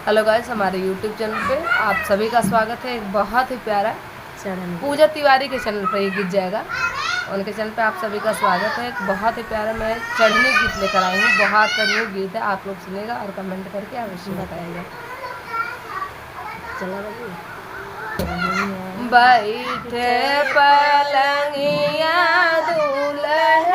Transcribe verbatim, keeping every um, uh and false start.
हेलो गाइस, हमारे यूट्यूब चैनल पे आप सभी का स्वागत है। एक बहुत ही प्यारा चढ़नी। पूजा तिवारी के चैनल पर ये गीत जाएगा, उनके चैनल पे आप सभी का स्वागत है। एक बहुत ही प्यारा मैं चढ़नी गीत लेकर आई हूँ, बहुत न्यू गीत है, आप लोग सुनेगा और कमेंट करके अवश्य बताएगा। चला बाबू। बैठे पलंगिया दूल्हे